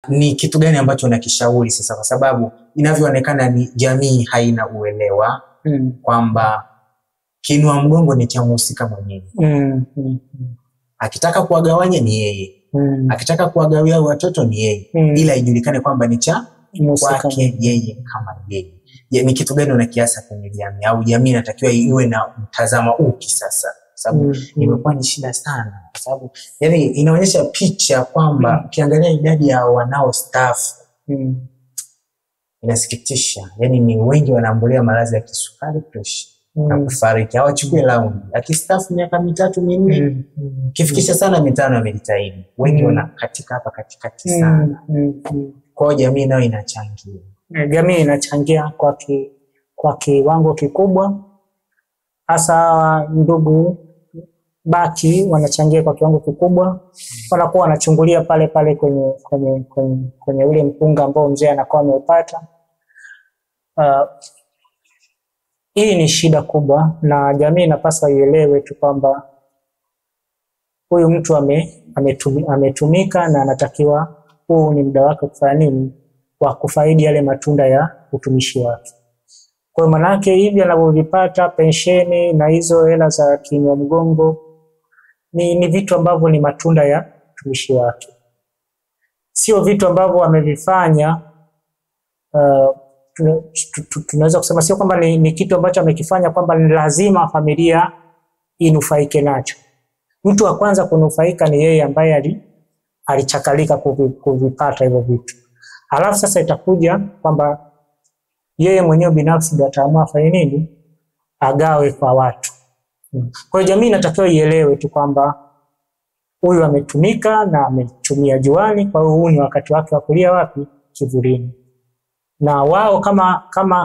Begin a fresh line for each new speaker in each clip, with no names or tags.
Ni kitu gani ambacho unakishauri sasa, kwa sababu inavyoonekana ni jamii haina uelewa kwamba kiinua mgongo ni cha mhusika mwenyewe. Akitaka kuwagawanya ni yeye, akitaka kuwagawia watoto ni yeye, ila ijulikane kwamba ni cha kwake yeye kama yeye. Je, ni kitu gani unakiasa kwenye jamii, au jamii inatakiwa iwe na mtazamo upi sasa? Sababu imekuwa ni shida sana, kwa sababu yani inaonyesha picha kwamba ukiangalia idadi ya wanaostaafu inasikitisha. Yani ni wengi wanaambulia maradhi ya kisukari, pressure na kufariki, hawachukui laundi. Akistaafu miaka 3 4, kifikisha sana 5 amejitahidi. Wengi wanakatika hapa katikati sana. Kwa hiyo jamii nayo inachangia.
Jamii inachangia kwa kiwango kikubwa, hasa ndugu baki wanachangia kwa kiwango kikubwa. Wanakuwa wanachungulia pale pale kwenye ule mpunga ambao mzee anakuwa ameupata. Hii ni shida kubwa, na jamii inapaswa ielewe tu kwamba huyu mtu ametumika na anatakiwa, huu ni muda wake kufanya nini, wa kufaidi yale matunda ya utumishi wake. Kwa hiyo manake hivi anavyovipata pensheni na hizo hela za kiinua mgongo ni vitu ambavyo ni matunda ya utumishi wake, sio vitu ambavyo amevifanya. Tunaweza kusema sio kwamba ni kitu ambacho amekifanya kwamba ni lazima familia inufaike nacho. Mtu wa kwanza kunufaika ni yeye ambaye alichakalika kuvipata hivyo vitu. Alafu sasa itakuja kwamba yeye mwenyewe binafsi ndiye ataamua afanye nini, agawe kwa watu. Kwa hiyo jamii inatakiwa ielewe tu kwamba huyu ametumika na ametumia juani, kwa hiyo huu ni wakati wake wa kulia wapi? Kivulini. Na wao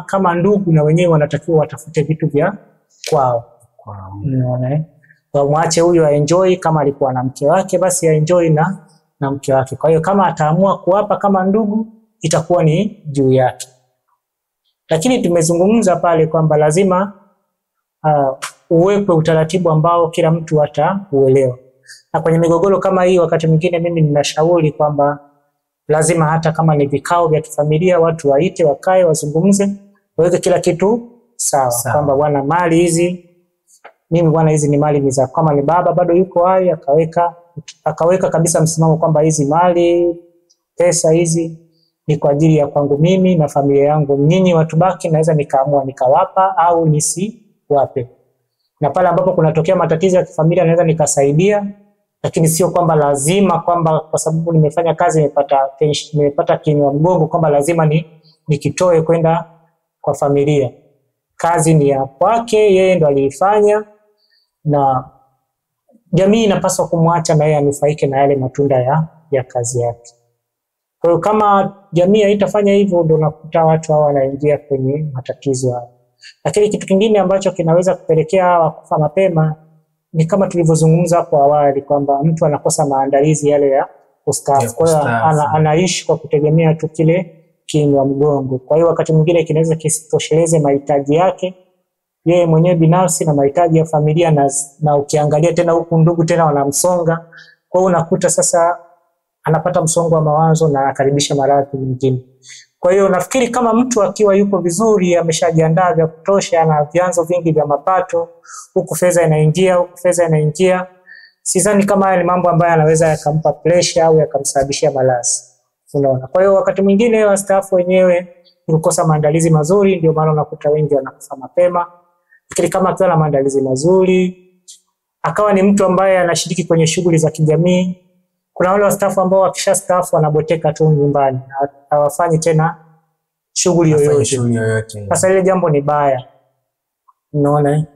kama ndugu na wenyewe wanatakiwa watafute vitu vya kwao. Unaona? Wamwache huyu aenjoy, kama alikuwa na mke wake basi aenjoy na mke wake. Kwa hiyo kama ataamua kuwapa kama ndugu itakuwa ni juu yake. Lakini tumezungumza pale kwamba lazima uwekwe utaratibu ambao kila mtu atauelewa. Na kwenye migogoro kama hii wakati mwingine mimi ninashauri kwamba lazima hata kama ni vikao vya kifamilia watu waite, wakae, wazungumze, waweke kila kitu sawa. Kwamba bwana, mali hizi mimi bwana, hizi ni mali za, kama ni baba bado yuko hai, akaweka kabisa msimamo kwamba hizi mali, pesa hizi ni kwa ajili ya kwangu mimi na familia yangu. Nyinyi watu baki naweza nikaamua nikawapa au nisiwape. Na pale ambapo kunatokea matatizo ya kifamilia naweza nikasaidia, lakini sio kwamba lazima kwamba kwa sababu nimefanya kazi nimepata kiinua mgongo kwamba lazima nikitoe kwenda kwa familia. Kazi ni ya kwake, yeye ndo aliifanya, na jamii inapaswa kumwacha na yeye anufaike na yale matunda ya kazi yake. Kwa hiyo kama jamii haitafanya hivyo, ndio unakuta watu hawa wanaingia kwenye matatizo haya. Lakini kitu kingine ambacho kinaweza kupelekea hawa kufa mapema ni kama tulivyozungumza hapo awali kwamba mtu anakosa maandalizi yale ya kustaafu. Kwa hiyo anaishi kwa kutegemea tu kile kiinua mgongo. Kwa hiyo wakati mwingine kinaweza kisitosheleze mahitaji yake yeye mwenyewe binafsi na mahitaji ya familia, na ukiangalia tena huku ndugu tena wanamsonga. Kwa hiyo unakuta sasa anapata msongo wa mawazo na anakaribisha maradhi mengine. Kwa hiyo nafikiri kama mtu akiwa yuko vizuri, ameshajiandaa vya kutosha, ana vyanzo vingi vya mapato, huku fedha inaingia, huku fedha inaingia, sidhani kama haya ni mambo ambayo anaweza yakampa pressure au yakamsababishia maradhi. Unaona? Kwa hiyo wakati mwingine wastaafu wenyewe ni kukosa maandalizi mazuri, ndio maana unakuta wengi wanakufa mapema. Lakini kama akiwa na maandalizi mazuri, akawa ni mtu ambaye anashiriki kwenye shughuli za kijamii. Kuna wale wastaafu ambao wakishastaafu wanaboteka tu nyumbani, hawafanyi tena shughuli yoyote. Sasa ile jambo ni baya. Unaona?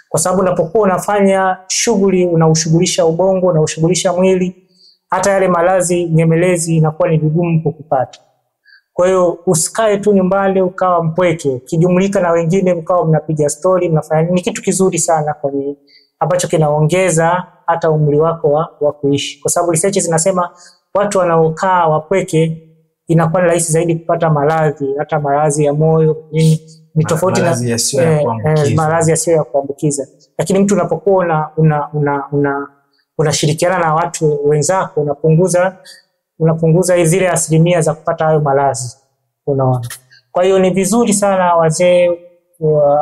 Kwa sababu unapokuwa unafanya shughuli, unaushughulisha ubongo, unaushughulisha mwili, hata yale maradhi nyemelezi inakuwa ni vigumu kukupata. Kwa hiyo usikae tu nyumbani ukawa mpweke, kijumlika na wengine mkawa mnapiga story, mnafanya ni kitu kizuri sana kwa ambacho kinaongeza hata umri wako wa kuishi. Kwa sababu research zinasema watu wanaokaa wapweke inakuwa rahisi zaidi kupata maradhi, hata maradhi ya moyo, nini, ni tofauti na maradhi yasiyo ya kuambukiza. Lakini mtu unapokuwa unashirikiana na watu wenzako, unapunguza unapunguza zile asilimia za kupata hayo maradhi, unaona. Kwa hiyo ni vizuri sana wazee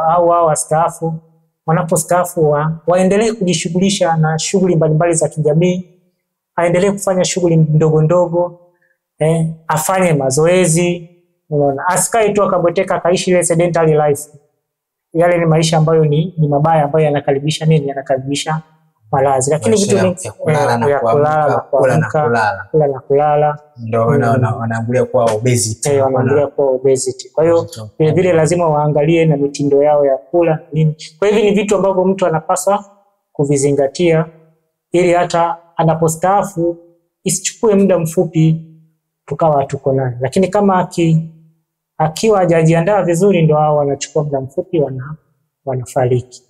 au wao wastaafu wanapostaafu waendelee kujishughulisha na shughuli mbalimbali za kijamii, aendelee kufanya shughuli ndogo ndogo, afanye mazoezi, unaona, asikae tu akabweteka akaishi ile sedentary life. Yale ni maisha ambayo ni mabaya ambayo yanakaribisha nini? Yanakaribisha maradhi. Lakini vitu
vingi kulala na kuamka, kula na kulala,
kula na kulala,
ndio wanaambulia kuwa obesity,
wanaambulia kuwa obesity. Kwa hiyo vile vile lazima waangalie na mitindo yao ya kula nini. Kwa hivyo ni vitu ambavyo mtu anapaswa kuvizingatia ili hata anapostaafu isichukue muda mfupi tukawa tuko naye. Lakini kama akiwa hajajiandaa vizuri, ndio hao wanachukua muda mfupi wanafariki.